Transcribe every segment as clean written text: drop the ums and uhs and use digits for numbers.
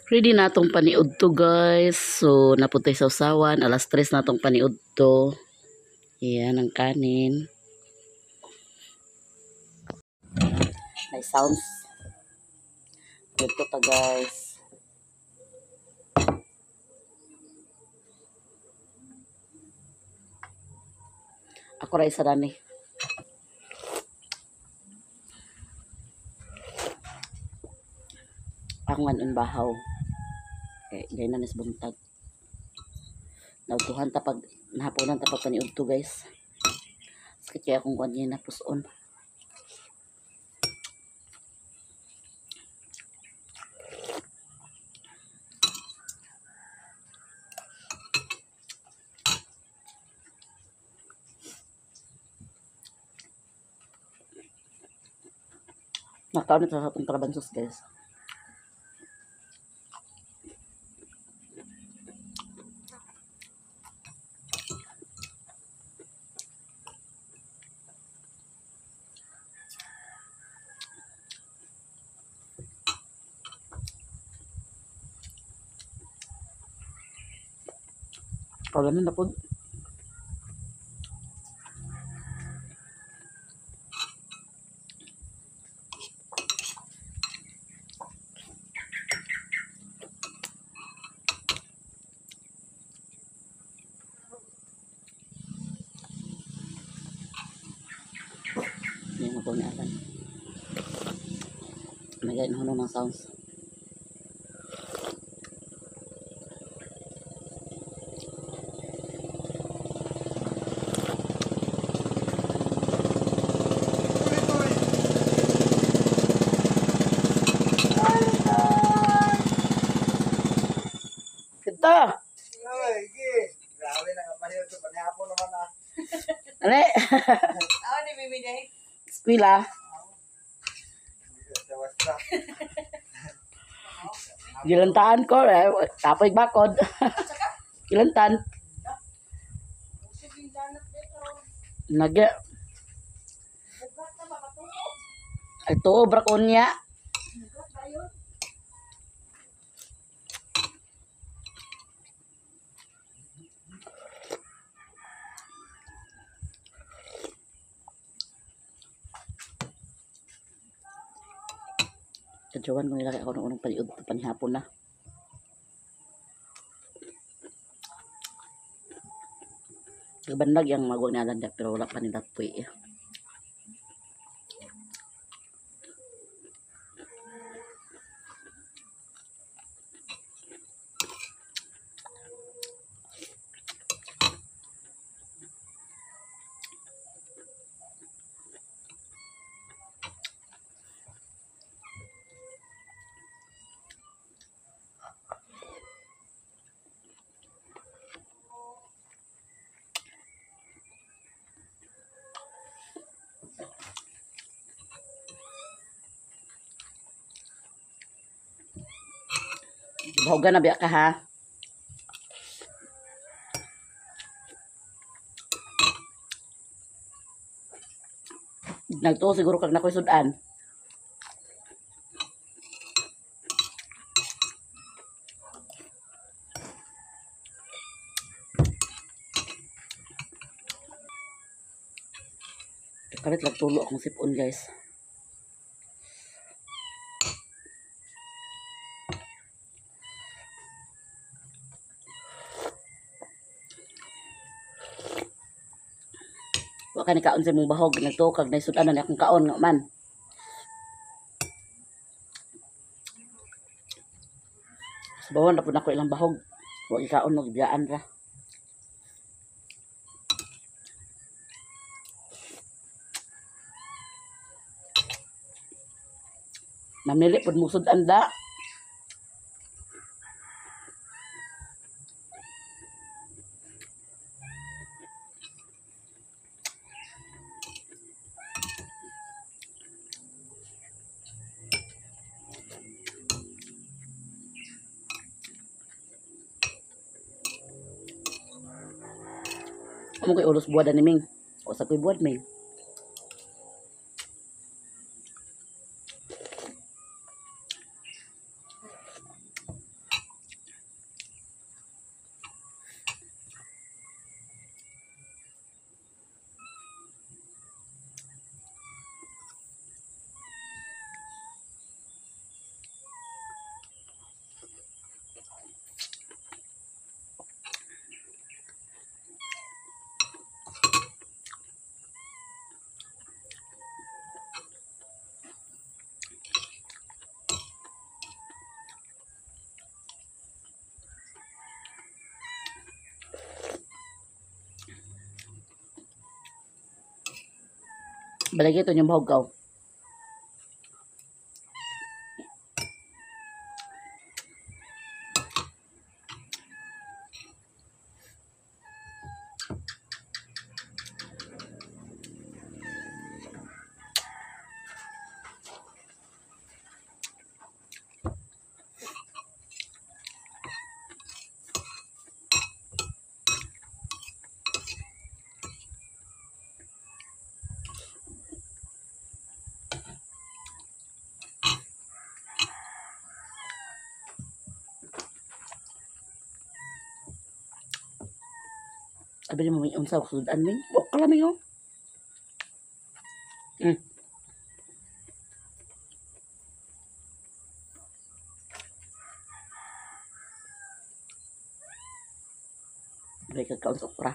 Ready na atong paniudto, guys. So napuntay sa usawan, alas 3 na atong paniudto. Yan ang kanin. May sounds. Dito ta, guys. Ako ra isa dani. Ako nga ang bahaw. Okay, gay na nis buntag. Nautuhan ta pag nahaponan ta pag paniudto, guys. Sakit kaya akong kuan niya na puson. Nakaon na sa atong trabansos, guys. Kaulanan na po. Hindi mo po ni Alan. May gain ng sounds. Kita! Ay, gi. Grabe na kapahir sa panihapon naman ah. Ale! Ako ni Mimi Day. Eskwela. Basta basta. Gilantaan ko. Eh. Tapoy bakod. Gilantan. Nag... Ay, tuo, brakon niya. Kadyawan ko nila ako ng unang paliod panihapon na. Kabanlag yung magwag na alanda pero wala pa nila puwi. Bahogan na biya ka ha. Nagtuo siguro kag nakoy sudan. Kalit lang tulo akong sipon, guys. Wa ka ni kaon sa imong bahog, nagtuo kag naisudan na ni akong kaon nga man. Sabawan na po nako ilang bahog. Wa gikaon no gibiyaan ra. Mamili pud mo sud-an da. Amo kay ulos buwad ani Ming. O sa koy buwad, Ming. Balik ito yung bahog. Abi mo may unsa sudan min. Bok ka lang oh. May kakaon sa okra.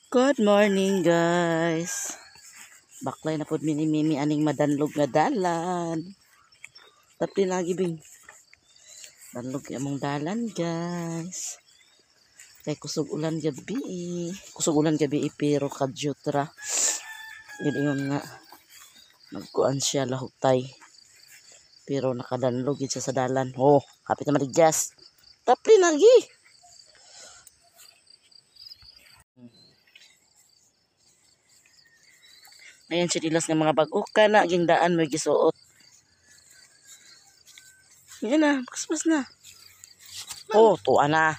Good morning, guys. Baklay na pod mini mimi aning madanlog nga dalan. Tapli lagi bing. Danlog kay among dalan, guys. Kay kusog ulan gabi. Kusog ulan gabi pero kadyot ra. Ingon nga nagkuan siya lahutay. Pero nakadanlog gid siya sa dalan. Oh, hapit na maligyas. Tapli lagi. Ayan sinilas ng mga bag-o ka na ging daan mo gisuot. Yan na, paspas na. Oh, tuwa na.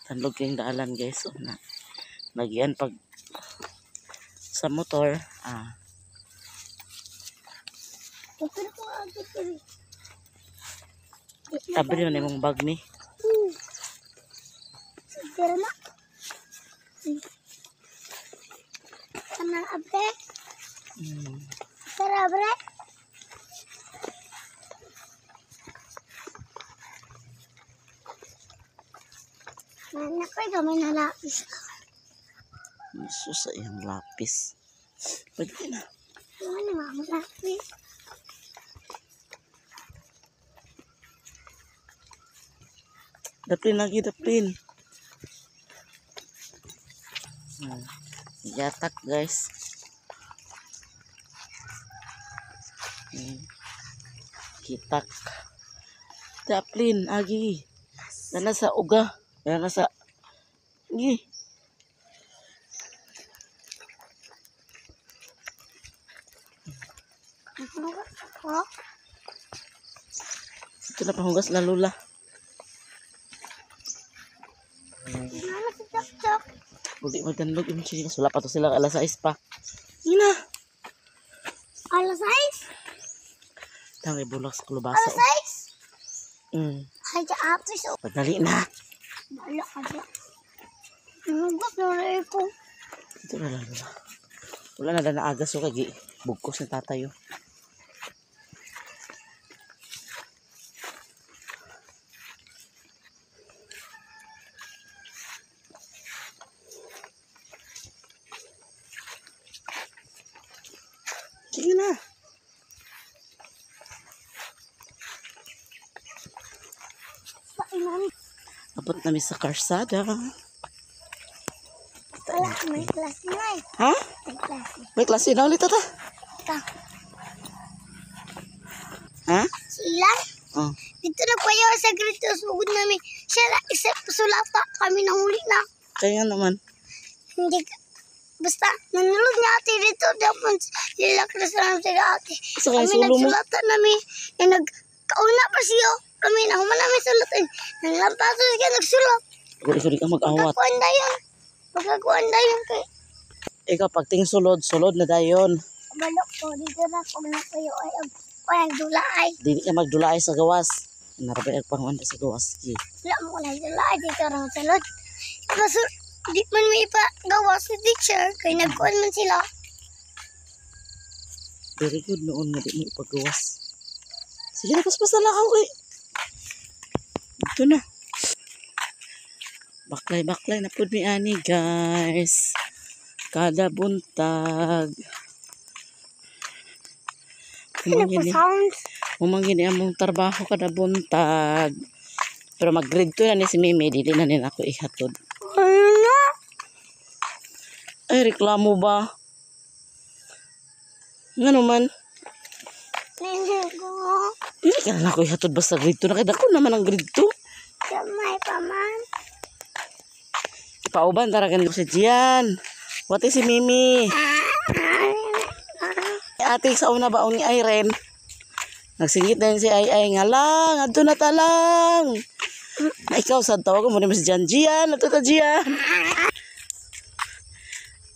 Tanlog yung daalan, guys. Oh, na. Nagyan pag sa motor. Ah. Tabi na imong bag ni. Pero na. Kana abre, tara abre. Nakoy gamay na lapis. Jesus, sa iyang lapis. Pwede na. Ano nga ang lapis? Daplin lagi, daplin. Yatak, guys. Kitak. Daplin, agi. Dana sa uga. Dana sa... Agi. Ako. Ito na panghugas na lula. Ano si Chok Chok? Uli magdanlog yung chinilas. Wala pa to sila alas 6 pa. Ina! Alas 6? Tangay bulak sa kalubasa. Alas 6? Oh. Ay, after so. Pagdali na. Wala ka siya. Nagugas na rin ko. Ito na lang lula. Wala na na agas so kay bugkos na tatayo. Sige na. Sa inan. Abot nami sa karsada. Wala, may klase na eh. Ha? May klase. May klase na ulit ata. Ta. Ha? Si Ilan? Oh. Dito na pa yun sa grito. Sugod namin. Siya lang, isa sulata. Kami nahuli na. Kaya naman. Hindi ka. Basta, nanulog niya ate dito. Dapat lilakras na namin sila ate. Sa kay Kami sulo mo. nagsulatan nami. Eh, nagkauna pa siya. Kami nahuman namin sulatan. Nalampaso siya nagsulat. Guri-guri ka mag-awat. Pagkakuan na yun. Pagkakuan na yun. Kay Ikaw pagting sulod, sulod na dayon. balok ko. Dito na kung na kayo ay ang kuan dula ay. Dili ka magdulaay sa gawas. Narabay ang pangwanda sa gawas. Gi. Wala mo ko na dula ay dito lang sulod. Kaso, di man may ipagawa sa teacher. Kay nagkuan man sila. Very good noon nga di mo ipagawas. Sige na, paspas na lang ako kay. Ito na. Baklay, baklay na pud mi ani, guys. Kada buntag. Ano po Humangin ni, sounds? humangin ni among trabaho kada buntag. Pero mag-grade 2 na ni si Mimi, dili na nila ako ihatod. Ano na? Ay, reklamo ba? Nga naman, Ninigo. dili ka na ako ihatod basta grade 2 na. Kaya dako naman ang grade 2. Gamay pa man. Pauban tara ko si Gian. Wati si Mimi. Ate sa una ba ni Irene? Nagsingit na yun si Ay Ay nga lang, adto na ta lang. Na ikaw sad tawag mo ni si Gian Gian, adto ta Gian.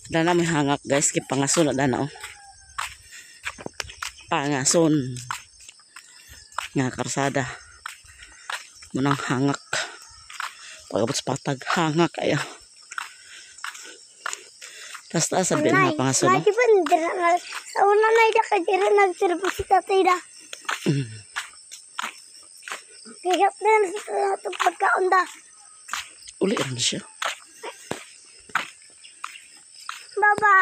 Dana may hangak guys, kay pangason na dana oh. Pangason. Nga karsada. Munang hangak. Pagabot sa patag, hangak kaya. Taas taas sabi na nga pangason. Nay, Oh. di ba dira na, sa una na ida kay dira nagtirbo si tatay da. Kaya na sa itong pagkaon da. Uli rin siya. Baba.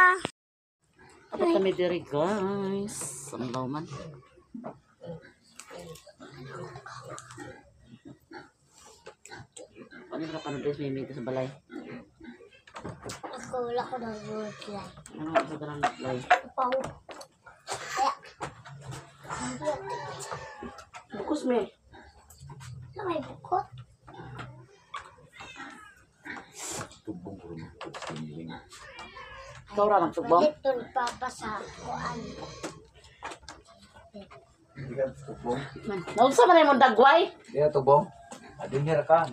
Abot kami diri guys. Ang man. Ano ka panood guys, may sa balay. Ako wala ko ng buhay. Ano ka sa darang balay? Pau. Kaya. Bukos me. Ano may bukot? Tubong ko rin. Ikaw ra magtugbong. Palit to ni Papa sa kuan. Hindi ka tubong. Naunsa man imong dagway? Hindi ka tubong. Adinir ka.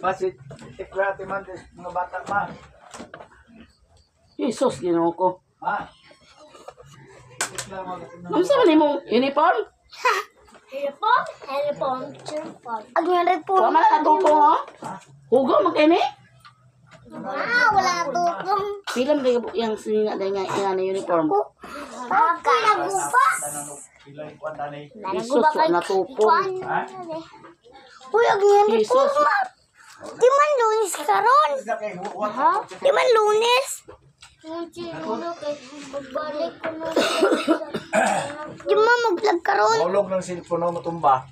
Masit, iklate man des mga bata ma. Jesus Ginoo ko. Ma. Ikla mo. Naunsa man imong uniform? Helpon? Helpon. Helpon. Ang nga po. Wa man na natupong oh. Hugo man kini. Ah, wala tupong. Pila man kay yang singa dai nga nga na uniform. Papa, nagupa. Pila yung kwan tanay. Jesus wa natupong. Ha? Uy, ang nga Jesus. Di man Lunes karon. Ha? Di man Lunes. Di man mag-vlog karon. Mahulog ng cellphone mo matumba.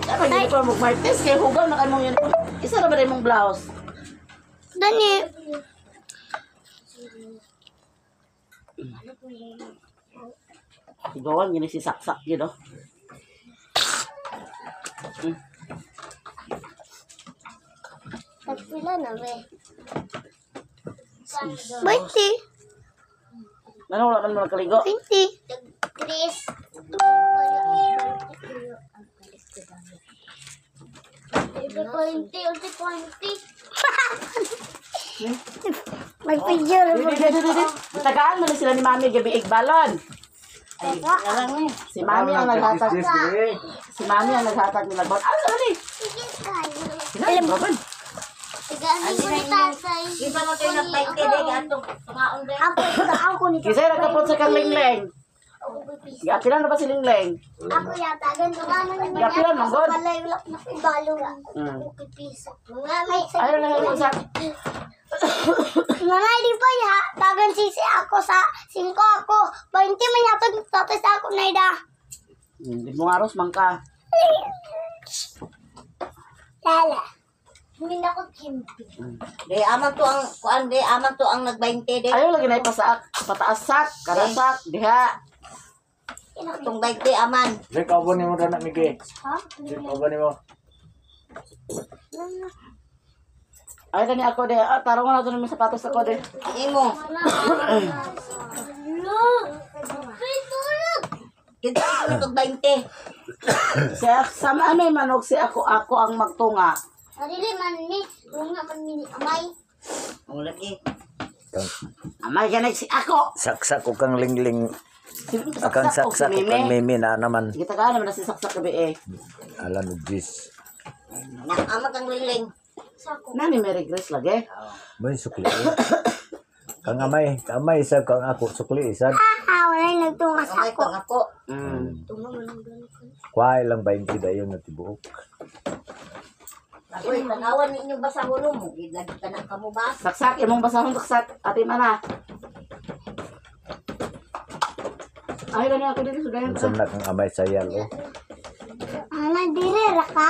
Dapat uniform mo Martes kay hugaw na kay mong uniform. Isa ra ba imong blouse? Dani. Hugawan gini si saksak gid oh. Tagpila na be. 20. Ano wala man mo nagkaligo? 20. Tres. Mag-picture Di, di, di, di, di. Tagaan man na sila ni Mami gabi igbalon. Si Mami ang naghatag. Si Mami ang naghatag nila balon. Ah, sorry. Sila balon. Ako ni Kisay ra kapot sa kang Lingleng. Giapilan na ba si Lingleng? Ako yata ganito ka man. Giapilan man god. Balay wala na ko balo. Mga Ayaw na lang sa Mga di pa ya, tagan sisi ako sa 5 ako. 20 man yata tapos ako na ida. Di mo aros man ka. Lala. Hindi na ako kimpi. De aman to ang kuan de aman to ang nag-20 de. Ayaw lagi na ipasaak, pataas sak, karasak, diha. Atong 20 aman. Dek, kauban nimo dana Miki. Ha? Dek, kauban nimo. Ay kani ako de. Ah, tarong na to ng sapatos ako de. Imo. Kita ko tog 20. Siya sama ano manog si ako ako ang magtunga. Sarili man ni, tunga man ni amay. Ang lagi. Amay ganay si ako. Saksak ko kang lingling. Si Akang saksak ko kang mimi na naman. Kita ka naman na si saksak gabi eh. Alam mo, Jis. Na ama kang lingling. Nani Mary Grace lagi. May sukli. Eh. Kang amay, amay isa kang ako sukli isa. Ah, wala nagtunga sa Amay ako. kang ako. Tunga man ang ganun. Kuhay lang 20 dayon na tibuok. Uy, tanawan ninyo ba sa hulo mo? Lagi ka na kamo ba? Saksak imong basahon saksak ate mana. Ay gani ako dito sudayon Unsa ka. na kang amay sayal oh. Ana dire ra ka?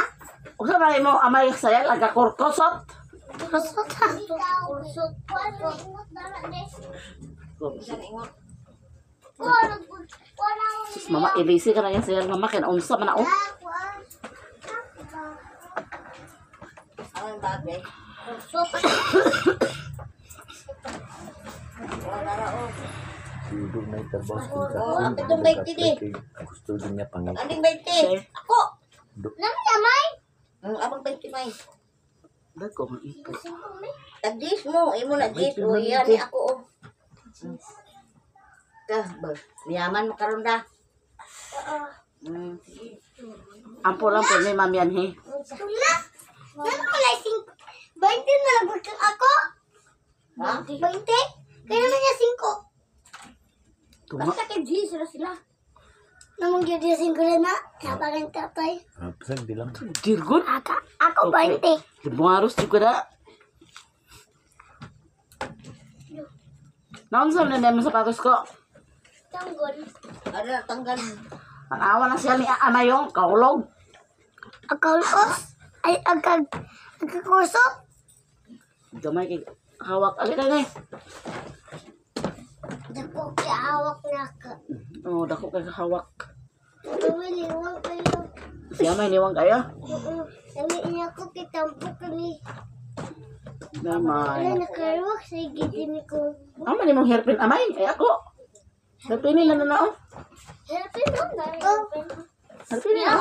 Unsa man imo amay sayal aga kurkosot. Kusot ha. Kusot. Sus mama ilisi ka na yan sayal mama kay unsa man na oh. Ang bagay. Wala ra oh. Sido na trabaho sa Oh, ang pitong 20 di. Gusto din niya pangit. Aning 20. Ako. Nami amay? Ang amang 20 may. Dagko man ito. Tag-dis mo, imo na dis o yan ni ako oh. Ka, ba, yaman mo karon da. Ampo lang po ni ma'am yan he. Tula? Nano wala 5? 20 na lang kang ako? Ha? 20? Kaya naman niya 5. Tunga. Basta kay dis ra sila. Namang gyud niya 5 rin na. Napakan tatay. Ah, pasag di lang. Dirgon. Aka, ako 20. Libuaros jud ka da. Naunsa man na imong sapatos ko? Tanggol. Ano na tanggal? Tanawa na siya ni Amayong kaulog. Agkaulkos? Ay, agkag... Agkakusot? Gamay kay hawak ali na ni. Dako kay awak na ka. Oh, dako kay hawak. Tumiliwang kayo. Siya may niwang kayo. Oo. Sabi niya ko kitampo kami. Namay. Wala nakaruwak sa gidin ko. Ama ni mong hairpin amay ay ako. Hairpin nila na na oh. Helpin mo na. Oh. Hairpin nila.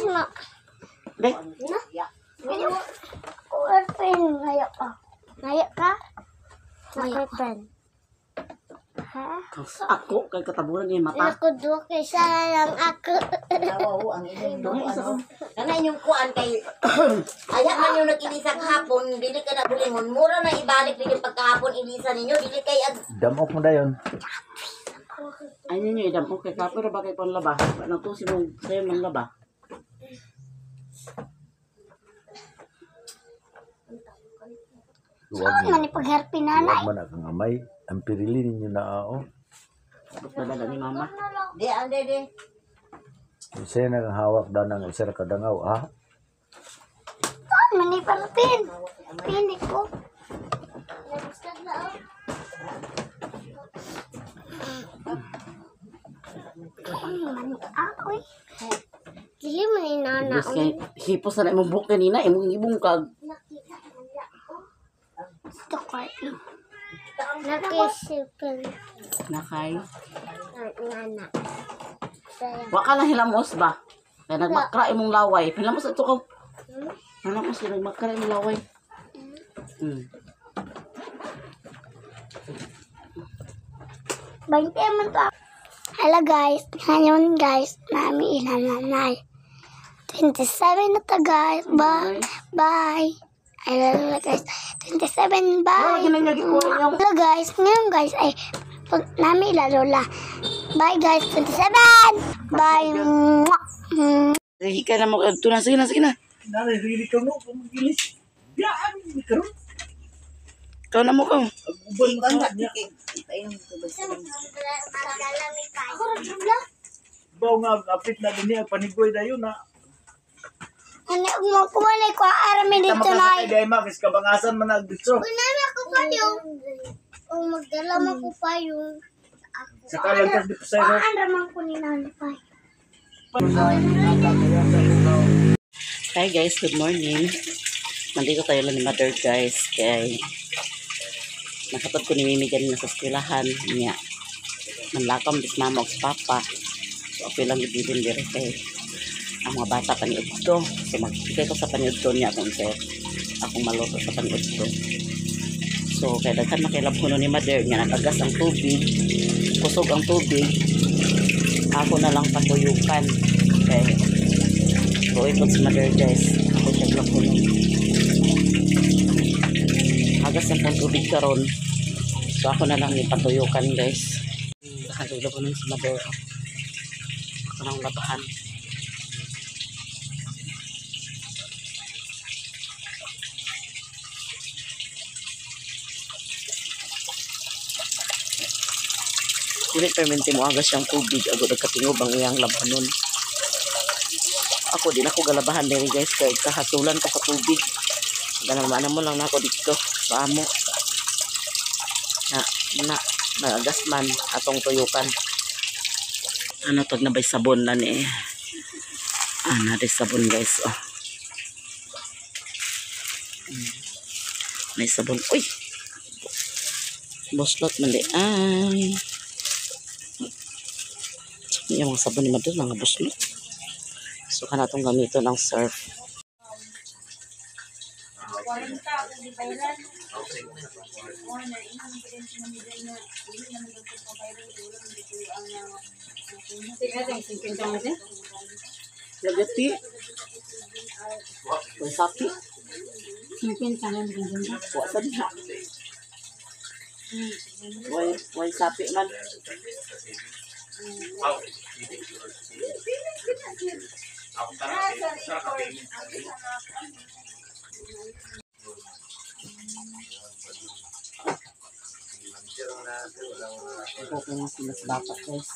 Na. De. Na. Helpin. Ngayo ka. Ngayo ka? Helpin. Ha? Ako kay kataburan niya mata. Ako duwa kay isa lang ako. Tawa oh, ang inyong Dungay isa ano. ko. Kana inyong kuan kay aya man yung nag-ilisa kahapon, dili ka na bulingon. Mura na ibalik ninyo pagkahapon ilisa ninyo, dili kay ag Damok mo dayon. Ay ninyo idam okay ka pero bakit pang laba? Nagtusi mo sayo ng laba. Luwag Saan man ipag-helpin Luwag nanay? man akang amay. Ang pirili ninyo na ao. Padala ni mama. Di ande di. Isa na ang hawak da ng isa ra ka dangaw ah. Saan man ipag-helpin? Pili ko. Ano man ako eh. Dili man ni nana. Diyos kay hipos na imong buhok kanina imong ibungkag. Nakita nila ko. Ito ko. Nakisipin Nakay. nana. Sayang. Wa ka na hilamos ba? Kay nagmakra imong laway. Hilamos ito ko. Hilamos kay nagmakra imong laway. 20 man to. Hello guys, ngayon guys, nami ilan nanay. 27 na to guys. Bye. Bye. Hello guys, 27, bye. Ay, ginanya gikuha yung Hello guys, ngayon guys ay pag nami ila lola. Bye guys, 27. Bye. Mwah. Mwah. Hika na mo kadto na sige na sige na. Nari rili ka mo kung gilis. Yaan ni karon. Ikaw na mo ko. Uban Kuan ba kay ipainom tubig. Ako ra jubla. Baw nga apit na dinhi ang panigoy dayon na. Ano mo kuha na ko arami dito Tama na. ka sa kay ma kis kabangasan man ang dito. Kunami ako payong. O magdala man ko payong. Sa kalagkas di pasayro. Kuhaan raman ko ni nanay pay. Hi guys, good morning. Nandito tayo lang ni Mother, guys, kay nakatod ko ni Mimi ganina sa eskwelahan niya. Nanlakam dis mama og si papa. So ako lang gibilin dire kay ang mga bata paniudto. So magkikay ko sa paniudto niya kung sir akong maluto sa paniudto. So kay daghan na kay labhono ni Mother niya, nagagas ang tubig, kusog ang tubig. Ako na lang patuyukan. Kay luoy po si Mother, guys. Ako siya labhono. Agas ang pong tubig karon. So ako na lang ipatuyukan, guys. Nakalulo ko nun si Mother. Ako nang labahan. Dili permente mo agas siyang tubig agad nagkatingob ang iyang labanon. Ako din ako galabahan diri, guys, kay kahasulan ko sa tubig. Ganang mo lang na ako dito sa amo. Na na nagagas man atong tuyukan. Ano tag na bay sabon na ni? Ah, na di sabon, guys. Oh. May sabon. Uy. Buslot man di ay. Yung mga sabon ni Madol, mga buslot. So, kana itong gamiton ang Surf. 40 kung di bayran. O na ingon pa din si manager na dili naman daw ko pabayran, wala man dito ang Lagati. May sapi. Wa sa diha. Way, way sapi man. Sa record. Okay na sila sa bata, guys.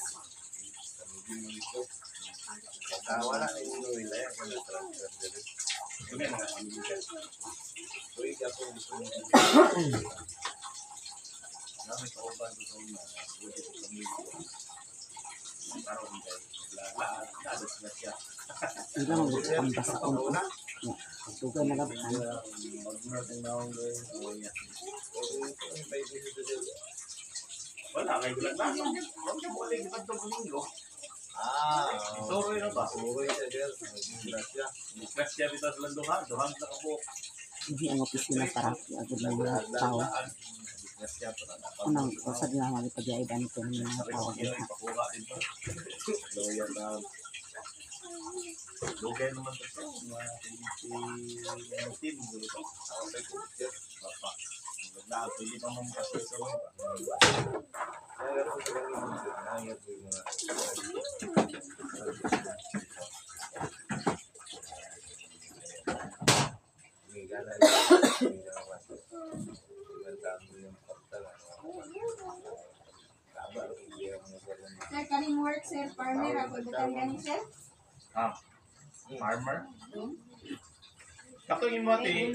Wala na yung nila yan. Wala transfer dito. Uy, kapo gusto mo. Nami kauban ko sa una. Buti ko sa mga. Hindi lang mag ang basa ko. Pagdugay na labahan. Wala, kay gulat na. Huwag ka muli, di ba ito linggo? Ah, Suroy na ba? Suroy siya, sir. Disgrasya. Disgrasya bitaw sa landuhan. Duhan sa kabuok. Hindi ang opisina para agad ng mga tao. Disgrasya pa na. Unang usad na mga pag-iaiban ko ng mga tao. Pakuha din to. Lawyer na. Lugay naman to sir. Mga 2019, gulo to. Okay, sir. Bapa. Naglaad, pwede pa mong kasi sa web. Sir, kaning work sir, farmer ako butang gani sir. Ah, farmer? Katong imo ate,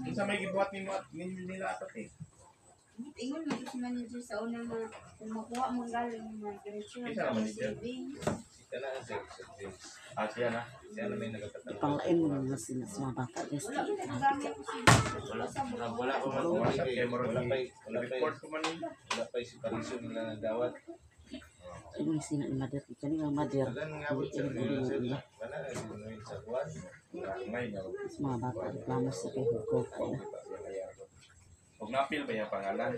unsa may gibuhat nimo nila ato eh? Ingon mo si manager sa una nga kung makuha mo galing mga diretso Isa na manager? saving. Ah, siya na. Ipanglain mo na sila sa mga bata, guys. Wala man nagagamit ko si Wala, wala pa man. Wala kay murag Wala pa, wala pa, report ko man nila. wala pa si Pariso nila na dawat. Ano yung sina ni Mother? Kani nga Mother. Wala nang abot sa nila sir. Wala na si Noel sa kuwan. Ngay na. Sa mga bata, reklamo sa kay Hugo ko. Og napil ba yung pangalan?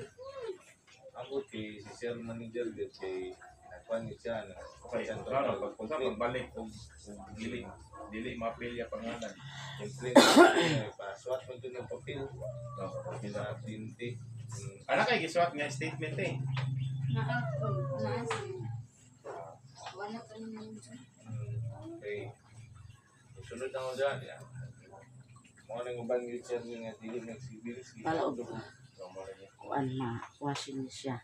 Ambot kay si sir manager dit kay nakuan ni siya na. Okay, klaro pag kung sa pagbalik og og dili dili mapil yung pangalan. Siyempre, pasuat man to ng papel. No, Sa tinti. Ana kay gisuwat nga statement eh. Naa naa sir. Wala pa ni manager. Okay. Sunod na ako dyan. Ya. Mga nang uban yun siya nga dili nagsibil. Pala og kuan ma washing ni siya.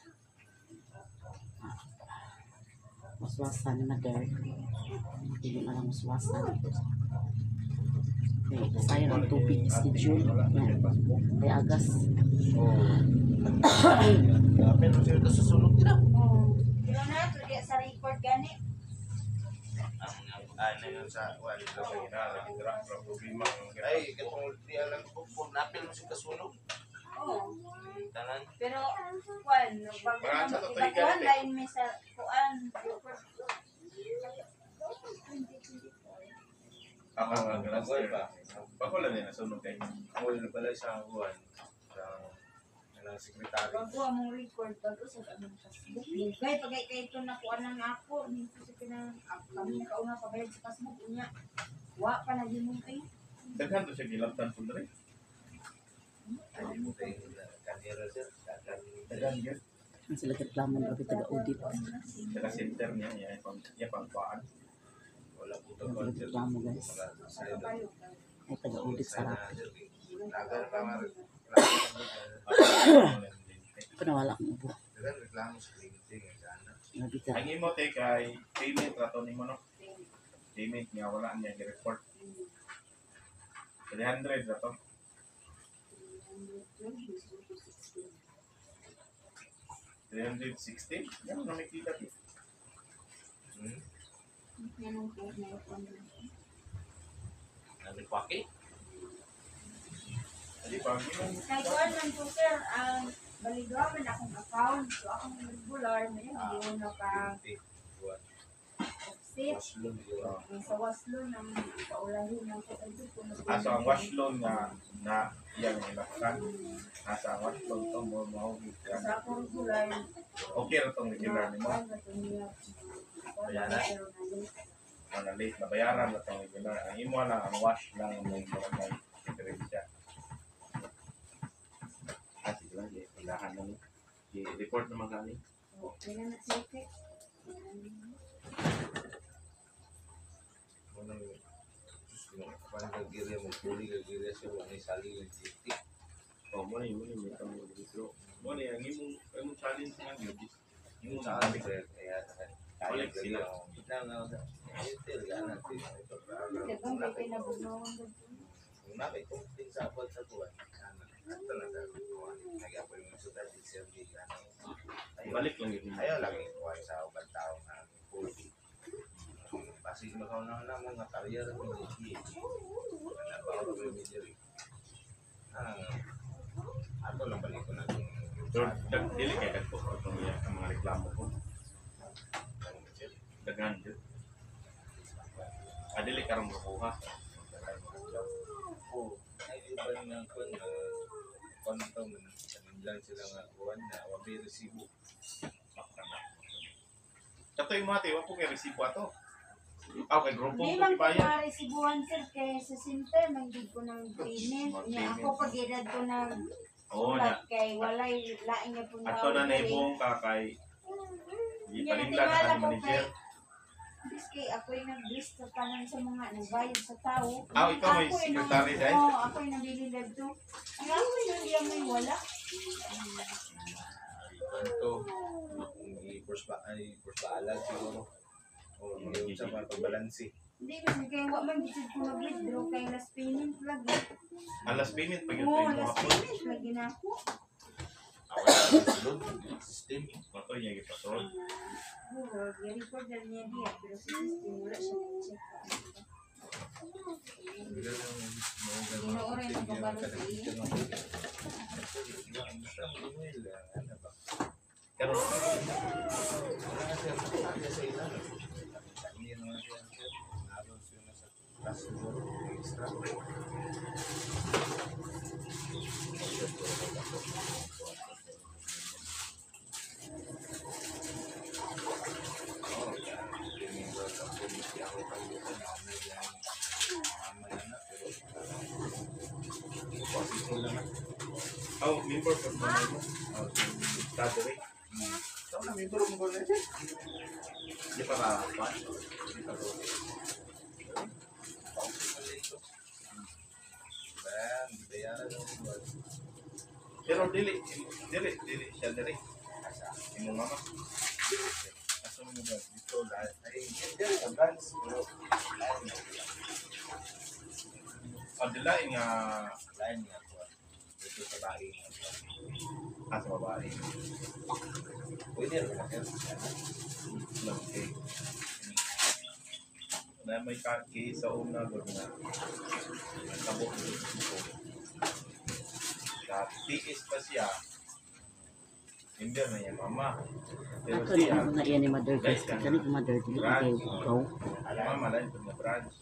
Waswasan ni Mother. Hindi na lang waswasan. Okay, sayang ang tubig schedule. Yan. Kay agas. Oh. Pero sir, ito susunod din. Oh. Pero na to di sa record gani. Ano yun sa wala. Lagi na, lagi dira, pero problema ang Ay, katong di alam ko kung napil mo si kasunog. Oo. Tanan. Pero kuan, bago Mga na sa totoo ibakuan galit eh. lain may sa kuan. Ako nga, Bagoy sir. ba? Bago lang din, nasunog kayo. Ako yun pala sa kuwan. Sa ng sekretary. Bago among record bago sa among Facebook. Kay pagay kay ito na kuan ang ako, nito sa kinang kami nakauna pabayad sa Facebook unya. Wa pa lagi mo kay. Daghan to siya gilabtan po diri. Ay, mo kay kanira sir. Daghan. Daghan yun. Ang sila reklamo grabe taga-audit. Saka center niya, iya pang iya pang kuan. Wala po to. Grabe reklamo guys. Ay taga-audit sa Rappi. Dagan pa nga. Ito na wala akong ubo. Dagan reklamo sa LinkedIn eh, sana. Grabe ka. Ang imo te kay payment rato nimo no. Payment niya wala niya gi-report. 300 rato. 360? Yan na makita ko. Ano paki? Di pa gino. Kay kuan man po sir, ang baligaw man akong account. So akong regular may hindi ko naka offset. Waslon. Ang sa waslo ng paulahin ng kapatid ko. Ah, so ang wash loan nga na iyang ilaksan. Asa ang wash loan to mo mao Sa akong regular, Okay ra tong regular nimo. kuan na to niya. Bayaran. Ang na late na bayaran na tong regular. Ang imo lang ang wash lang ang may murag may diferensya. Ah, sige lang, ilahan na ni. I-report naman kani. Okay na na sige. Unang parang kagiri mo puli kagiri siya wala ni sali ng GT. Oh, mo ni may tamo dito. Mo ni ang imong imong challenge nga gyud is imong Sa sabi sir, kaya Collect sila. Dagang kay kinabunawan Kung nakaikumplin sa abad sa buwan, ato na sa kuwan. Nag-apoy mo sa dati sir, di ano. Balik lang yun. Ayaw lang ikuan sa ubang tao nga puli. Basig makaw na na mo nga karyer mo di. Ana pa ako may diri. Ah, ato lang balik ko na itong Pero dili kay dagko itong iya ang mga reklamo ko. Daghan jud. Ah, dili karon makuha. Oo. Ay, iba nga kun kon to man lang sila nga kuan na wa may resibo. Katoy mo ate, wa po kay resibo ato. Ah, kay grupo Di ko man ko gibayad. naresibuhan sir kay sa center man gid ko ng payment. Nya ako pag edad ko nag Oo nya. sulat kay walay lain nga pong Ato na tao diri. naibong ka kay Nya gipalinla na natingala ka ni ko manager. kay Bis kay ako'y nag-list sa tanan sa mga nagbayad sa tao. Ah, ikaw may Ako'y secretary dahil? Oo, ako'y nabili dito. Ang ako'y nang may wala. Kanto i-force ba ay force ba alag siguro. O yung sa mga pagbalansi. Hindi man kay wa man gid ko mag-withdraw kay last payment lagi. Ang last payment pag yun Oo, mo last hapon. payment lagi na ako. Awa system. Ato niya gipasol. Oo, i-record na niya diya pero sa system wala siya nag-check. Ginoo rin ang kabalo sa iya. Karon oh, member po mo. Oh, Saturday. Di pa ka pa. Di pa ko. Bayaran. Pero dili dili dili siya dili. Imong mama. Asa mo ba dito lahat ay hindi sa branch pero lain nga Ah, dila nga lain nga ko dito sa bahay nga ah, sa babae. Pwede rin na sir. Okay. Na may kaki sa una gud nga nagkabot ko. Tiis pa siya. Hindi na niya mama. Pero Ato ni siya, ang mga iyan ni Mother guys. Kani ko Mother dili kayo ikaw. mama lang ito na branch.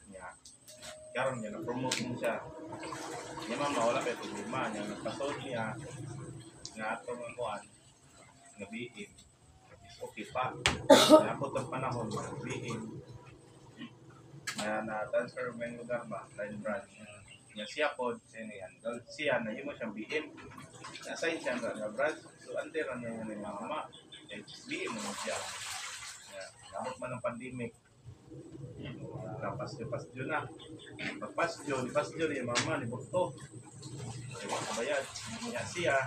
Niya. Karon niya na-promote mo siya. Niya mama wala kay problema niya nagpasod niya nga atong ang kuan nga BM is okay pa. Naabot ang panahon nga BM na na-transfer mo yung lugar ba, line branch. Niya siya pod, siya ni handle. Siya na himo siyang BM. Na-assign siya nga branch. So under ra niya ni mama. Eh, BM mo siya. Niya, naabot man ang pandemic. Napasyo-pasyo na. Pagpasyo, pasyo ni mama, ni Bukto. Di ba kabayad? Niya siya,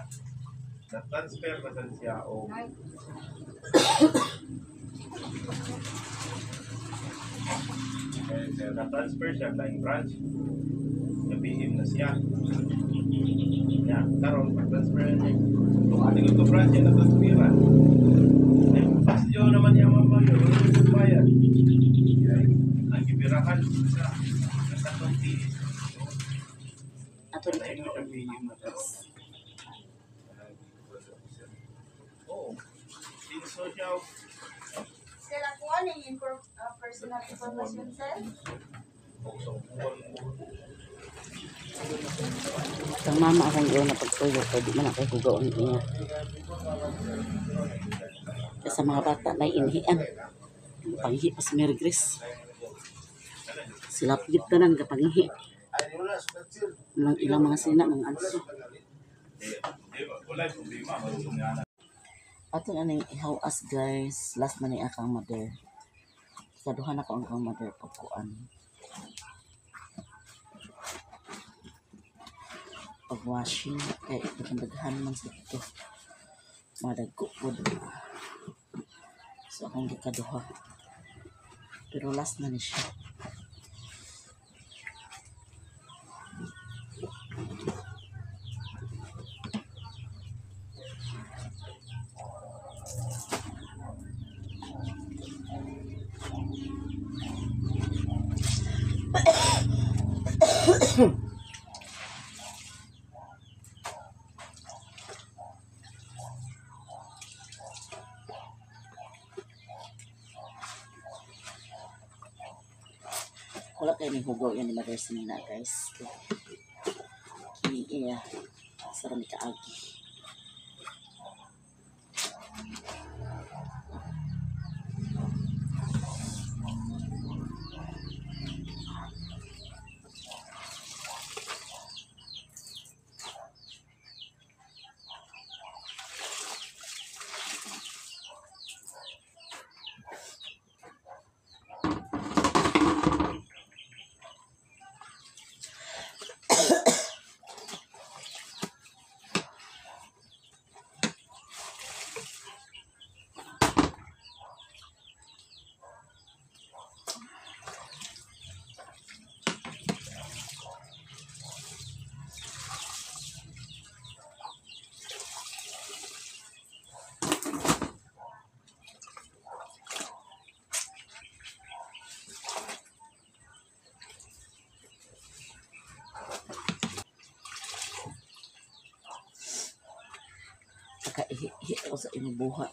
na-transfer na sad siya o na-transfer siya line branch. Na-BM na siya. Niya, karon pag-transfer niya. Kung ano ko branch niya, na-transferan. Eh, pasyo naman niya mama yun. Wala yung bayad. Ang gibirahan sa katong tiis. Ato ni kani ni mama guys. Oo. Sinso siya. Sir, ako ano yung personal information, sir? Oo, sa upuan mo. Ang mama akong gawin na pagtuyo kay di man ako hugaw ang iya. Kaya sa mga bata na inhian. Panghi pa si Mary Grace. Sila pigit tanan ka panghi. Ilang ilang mga sina, mga anso. Eh, di ba? Wala yung problema. Marunong nga na. Ato na ning ihawas guys. Last na ni akang mother. Ikaduha na ko ang akang mother pagkuan. Pag-washing. Kay daghan man sa ito. Madagko po. So akong gikaduha. Pero last na ni siya. Wala kayo ni hugaw yan ni Mother Sinina guys. Kini iya. Sarang ni kaagi. Nakaihi ako sa inubuha.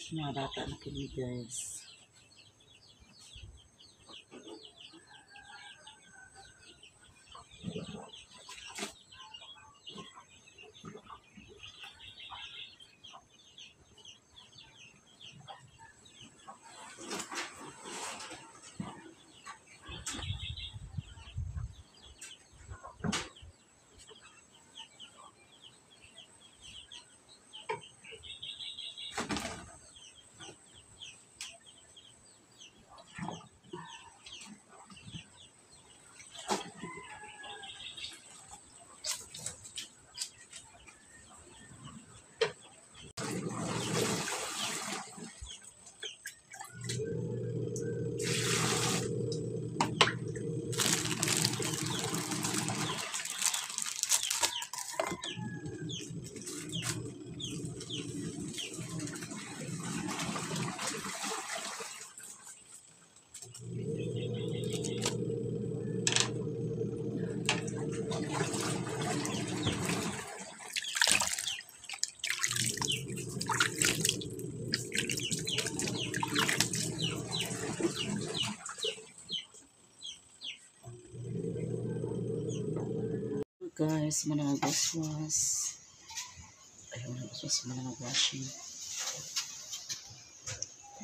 Mga bata na kami, guys. Guys, manang waswas. Ayun, waswas, manang washing.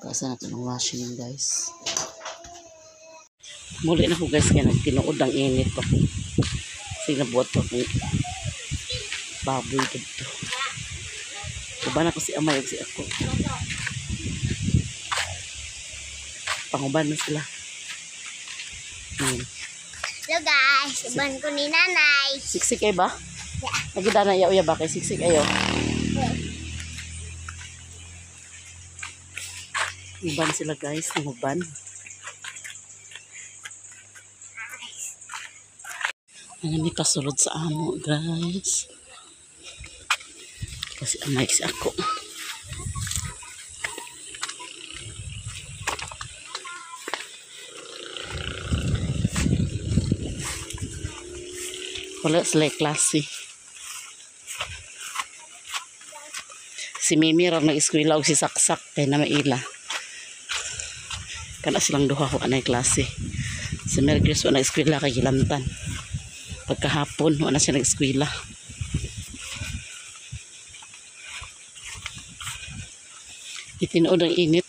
Kasa natin ang washing, guys. Muli na ko, guys, kaya nagtinuod ang init pa ko. Kasi nabuhat pa ko baboy dito. Uban ako si Amay ug si ako. Panguban na sila. Hello guys, uban ko ni nanay. Siksik ay ba? Nagida na iya uya ba kay siksik ayo. Uban sila, guys, uban. Ano may pasulod sa amo, guys. Kasi amay si ako. Wala sila klase. Si Mimi raw nag-eskwela og si Saksak kay na maila. Kana silang duha ko anay klase. Si Mary Grace wala nag-eskwela kay gilantan. Pagkahapon wala siya nag-eskwela. Itinuod ang init.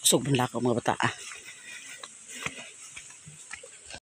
Kusog man lakaw mga bata ah.